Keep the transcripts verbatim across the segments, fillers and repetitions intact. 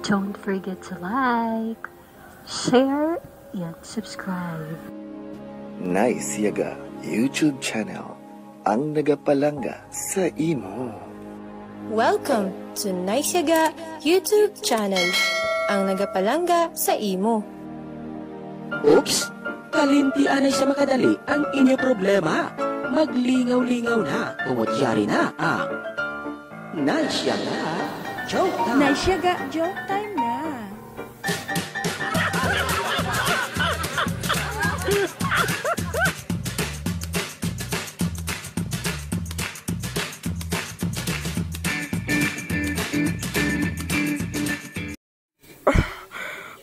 Don't forget to like, share, and subscribe. Nice Yaga YouTube channel, ang nagapalangga sa imo. Welcome to Nice Yaga YouTube channel, ang nagapalangga sa imo. Oops! Kalimti anay sa makadali ang inyo problema. Maglingaw-lingaw na, tungod yari na ang Nice Yaga Joke Time. Nice Yaga Joke Time na.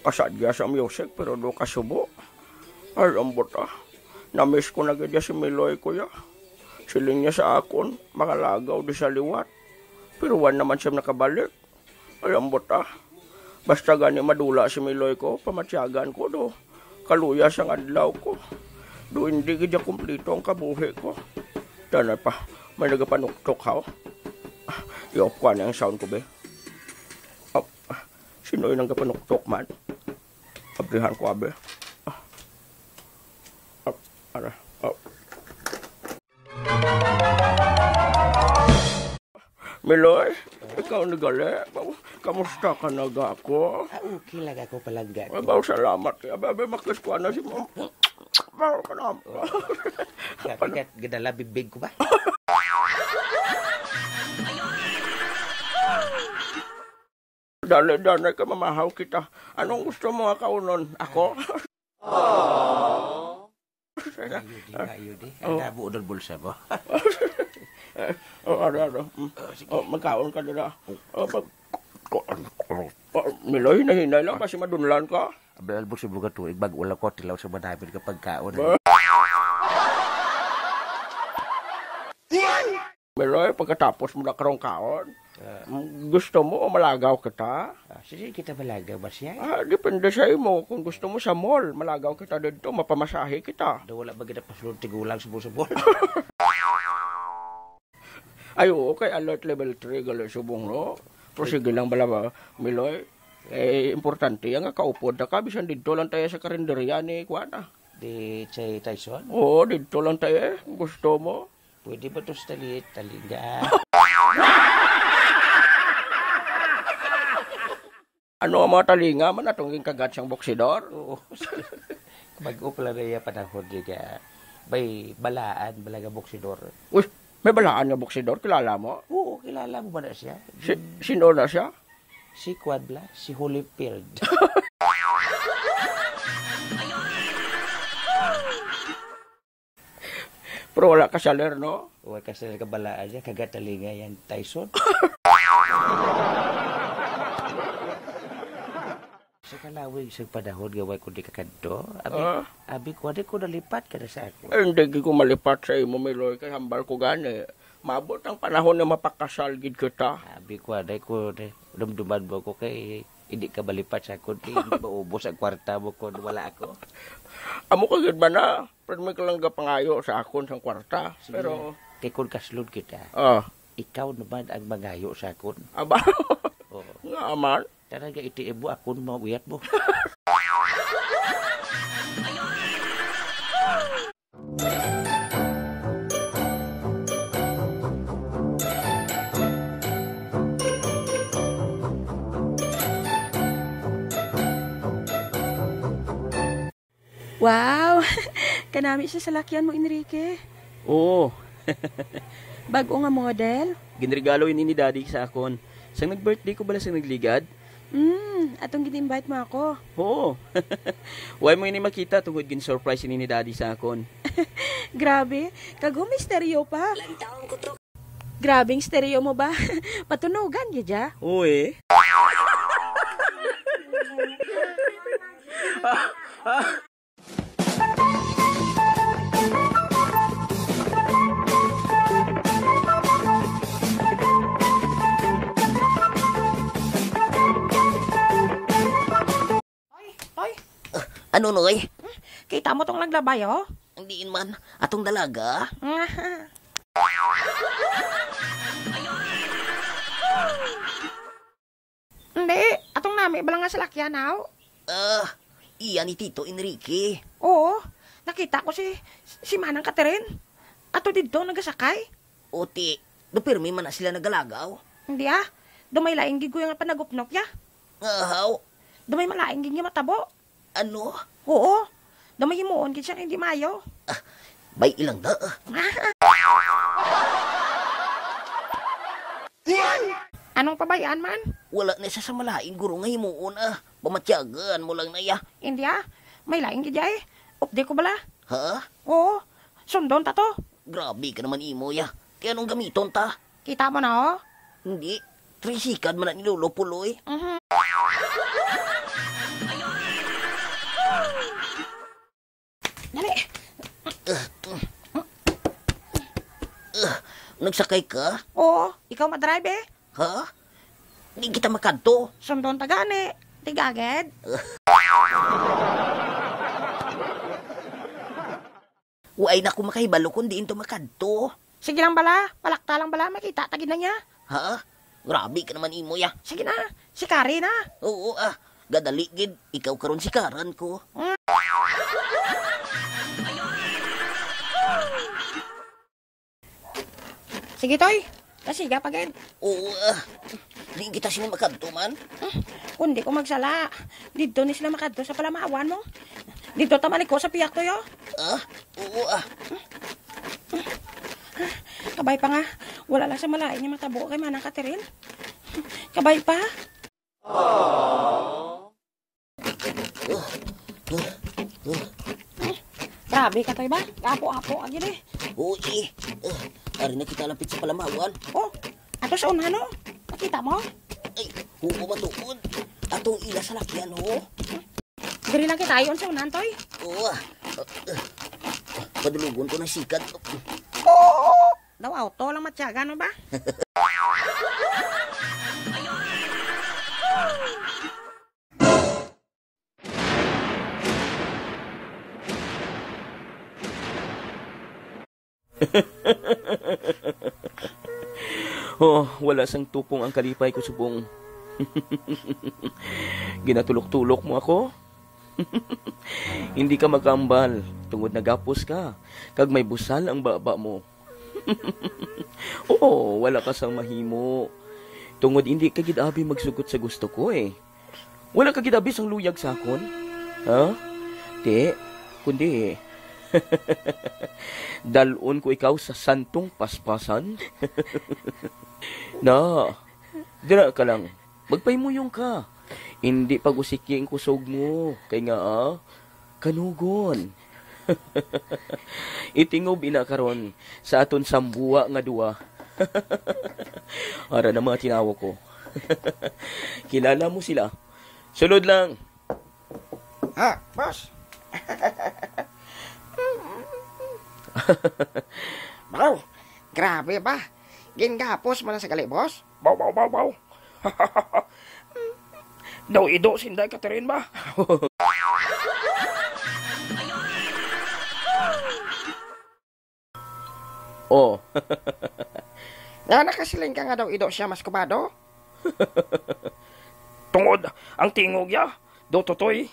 Kasad gid sa music, pero do kasubo. Ay, ambot, ah. Na-miss ko na gid si Miloy, kuya. Siling niya sa akon, makalagaw di sa liwat. Pero wala naman siya nakabalik. Ay, ambot, ah. Basta gani madula si Miloy ko, pamatyagan ko do. Kaluya sang adlaw ko. Do hindi gid niya kumplito ang kabuhi ko. Danay pa, may nagapanuktok, haw. Ah, i-off ko ani ang sound ko, be. Ah, ah, sino yung nagapanuktok man? Abrihan ko, abi. Ah. Ah, ara. Ah. Miloy, ikaw na gali. Kamusta ka na gako? Ah, okay lang ako, palangga. Ay, baw, salamat. Abi, abi, makis ko na si ma'am. Baw ka na. Kat, kat, gadala bibig ko ba? Dali, dali ka, mamahaw kita. Anong gusto mo nga kaunon? Ako? Ayo di, ayo di. Oh. Ang dabo ng bulsa mo. Oh, ano, ano. Mm. Oh, sige. Oh, magkaon ka na. Oh, mag-, oh, Miloy, hinay-hinay lang, basi madunlan ka. Abdal, bulsa mo ka tuig, bag-o lang ko tilaw sa madami ka pagkaon, eh. Ba-, Pero, eh, pagkatapos mo na karong kaon, ah, mm, gusto mo o malagaw kita? Ah, sige, kita malagaw ba siya? Ah, depende sa imo. Kung gusto mo sa mall, malagaw kita didto, mapamasahe kita. Do, wala ba kita pasulod tigulang subong-subong? Ay, oo, kay alert level three gali subong, no? Pero sige lang bala ba, Miloy? Eh, importante yan nga kaupod na ka, bisan didto lang tayo sa karinderya ni kuan, ah. Di, si Tyson? Oo, didto lang tayo, eh, kung gusto mo. Pwede ba to sa talit, talinga? Ano ang mga talinga man atong ginkagat sang boksidor? Oo. Bag-o pa lang na iya panahon, di ka may balaan, bala nga boksidor. Uy, may balaan nga boksidor? Kilala mo? Oo, kilala mo ba na siya? Si, sino na siya? Si Kwan bala, si Holyfield. Pero wala ka saler, no? Wala ka saler, kabalaan niya, kagatalinga yan, Tyson. Sa kalawig sa panahon nga way ko di kakadto, abi, ah, abi ko, di ko nalipat ka na sa ako. Eh, hindi ko malipat sa imo, Miloy, kay hambal ko gani. Maabot ang panahon na mapakasal gid kita. Abi ko, di ko, di, dumduman mo ko kay hindi ka malipat sa akon, kay hindi maubos ang kwarta mo kung wala ako. Amo ka gid ba na? Pero may ka lang gapangayo sa akon sang kwarta. Sige. Pero lang. Kay kung kaslod kita, ah, ikaw naman ang mangayo sa akon. Aba? Oo. Nga man. Tara, ga iti ibo, akon mauyat mo. Wow! Kanami sa salakyan mo, Enrique. Oo. Bag-o nga model? Ginregalo ini ni Daddy sa akon. Sang nag-birthday ko bala sang nagligad? Mm, atong gin-invite mo ako. Oo. Why mo ini makita tungod gin-surprise ini ni Daddy sa akon? Grabe, kag misteryo pa. Grabing stereo mo ba? Patunugan gyud ya. Uy. Oy, oy. Ah, ano, Noy? Kita mo tong naglabay, oh? Ang diin man, atong dalaga. Hindi, atong Nami bala nga salakyan, haw? Ah, iya ni Tito Enrique. Oo, nakita ko si, si Manang Catherine. Ato didto nagasakay. O ti, do pirmi man na sila nagalagaw. Hindi ah. Do may lain gid ko nga panagupnop ya. Nga haw? Do may malain gid nga matabo. Ano? Oo. Do may himuon gid siya nga hindi maayo. Ah, bay ilang da. Ah. Anong pabayaan man? Wala na siya sa malain guro nga himuon ah. Pamatyagan mo lang na ya. Hindi ah. May lain gid ya eh. Updi ko bala. Ha? Oo. Sundon ta to. Grabe ka naman imo ya. Kay anong gamiton ta? Kita mo na oh. Hindi. Tricycle man na ni Lolo Puloy. Mhm. Dali. Ah, nagsakay ka? Oo, ikaw madrive eh. Ha? Di kita makadto. Sundon ta gani. Tigagid. Wa na ko makahibalo kung diin to makadto. Sige lang bala, palakta lang bala, makita ta gid na niya. Ha? Grabe ka naman imo ya. Sige na, sikari na. Oo ah, gadali gid, ikaw karon sikaran ko. Mm. Sige, Toy. Kasiga pa gid. Oo ah, di kita sini makadto man. Hmm, kung di ko magsala, didto ni sila makadto sa palamawan mo. Didto ta maliko sa piyak, Toy, oh. Ah, oo ah. Kabay pa nga. Wala lang sa malain nga matabo kay Manang Catherine. Kabay pa. Grabe ka, Toy, ba? Apo-apo, agi, eh. Uy, eh. Ah, ari na kita lapit sa palamawan. Oh, ato sa unahan, oh. Nakita mo? Ay, oo, matuod. Atong ila sa lakyan, oh. Diri lang kita, ayon sa unahan, Toy. Oo, ah. Ah, ah. Padulugon ko na sikat. Oo. Daw auto lang matyaga, no ba? Oh, wala sang tupong ang kalipay ko subong. Ginatulok-tulok mo ako? Hindi ka magambal, tungod nagapos ka, kag may busal ang baba mo. Oo, wala ka sang mahimo. Tungod hindi ka gid abi magsugot sa gusto ko, eh. Wala ka gid abi sang luyag sa akon? Ha? Ti, kundi dal-on ko ikaw sa santong paspasan. Na, dira ka lang. Magpahimuyong ka. Hindi pag-usiki ang kusog mo. Kay nga, ah, kanugon. Itingob ina karon sa aton sambuwa nga duwa. Ara na mga tinawo ko. Kilala mo sila. Sulod lang. Ha, boss? Baw, grabe ba? Gingapos mo na sa gali, boss? Baw, baw, baw, baw. Daw ido si Inday Catherine ba? Oh. Nga nakasiling ka nga daw ido siya mas kubado? Tungod ang tingog ya, do tutoy.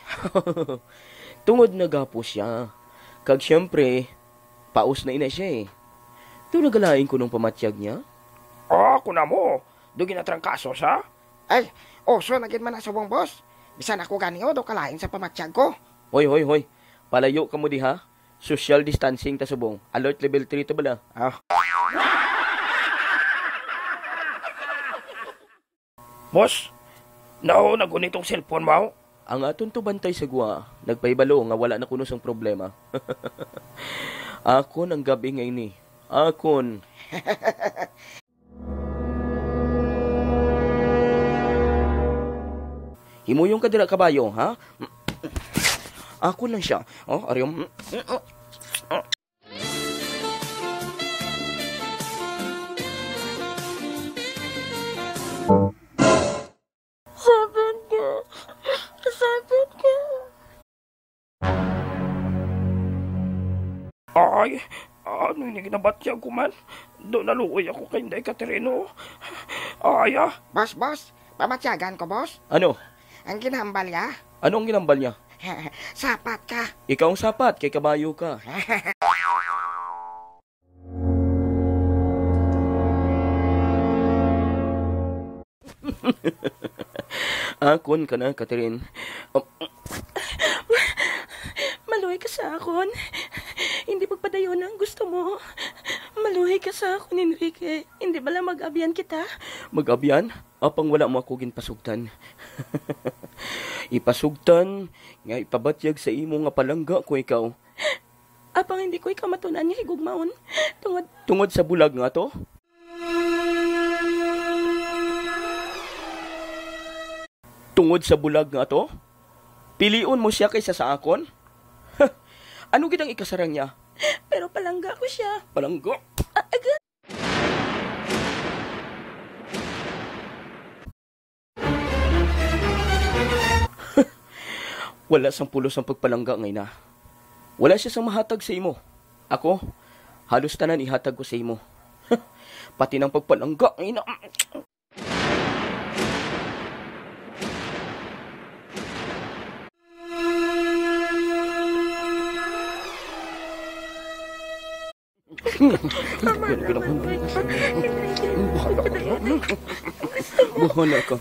Tungod nagapo siya. Kag siyempre, paos na ina siya eh. Do nagalain ko nung pamatyag niya? Ah, kuna mo, do ginatrangkaso sa? Ay, uso na gid man na subong, boss. Bisan ako gani, oh, do kalain sa pamatyag ko. Hoy, hoy, hoy. Palayo ka mo diha. Social distancing ta subong. Alert level three to bala. Ah. Boss, naho na guni tong cellphone mo? Ang aton to bantay sa gwa, nagpahibalo nga wala na kuno sang problema. Akon ang gab-i nga ini. Akon. Himuyong ka dira, kabayo, ha? Ako lang siya. Oh, ari, um. Sabot ka. Sabot ka. Ay, ano ini ginabatyag ko man? Do naluoy ako kay Inday Katerino. Ay, ah. Boss, boss, pamatyagan ko, boss. Ano? Ang ginhambal niya? Ano ang ginhambal niya? Sapat ka. Ikaw ang sapat, kay kabayo ka. Akon ka na, Catherine. Um, Maluoy ka sa akon. Hindi pagpadayon ang gusto mo. Maluoy ka sa akon, Enrique. Hindi bala mag-abyan kita? Mag-abyan? Apang wala mo ako ginpasugtan. Ipasugtan nga ipabatyag sa imo nga palangga ko ikaw. Apang hindi ko ikaw matun-an nga higugmaon. Tungod Tungod sa bulag nga to? Tungod sa bulag nga to? Pilion mo siya kaysa sa akon? Ano gid ang ikasarang niya? Pero palangga ko siya. Palangga? Ah, aga- Wala sang pulos ang pagpalangga nga ina. Wala siya sang mahatag sa imo. Ako, halos tanan ihatag ko sa imo. Pati nang pagpalangga nga ina. Bahala ka.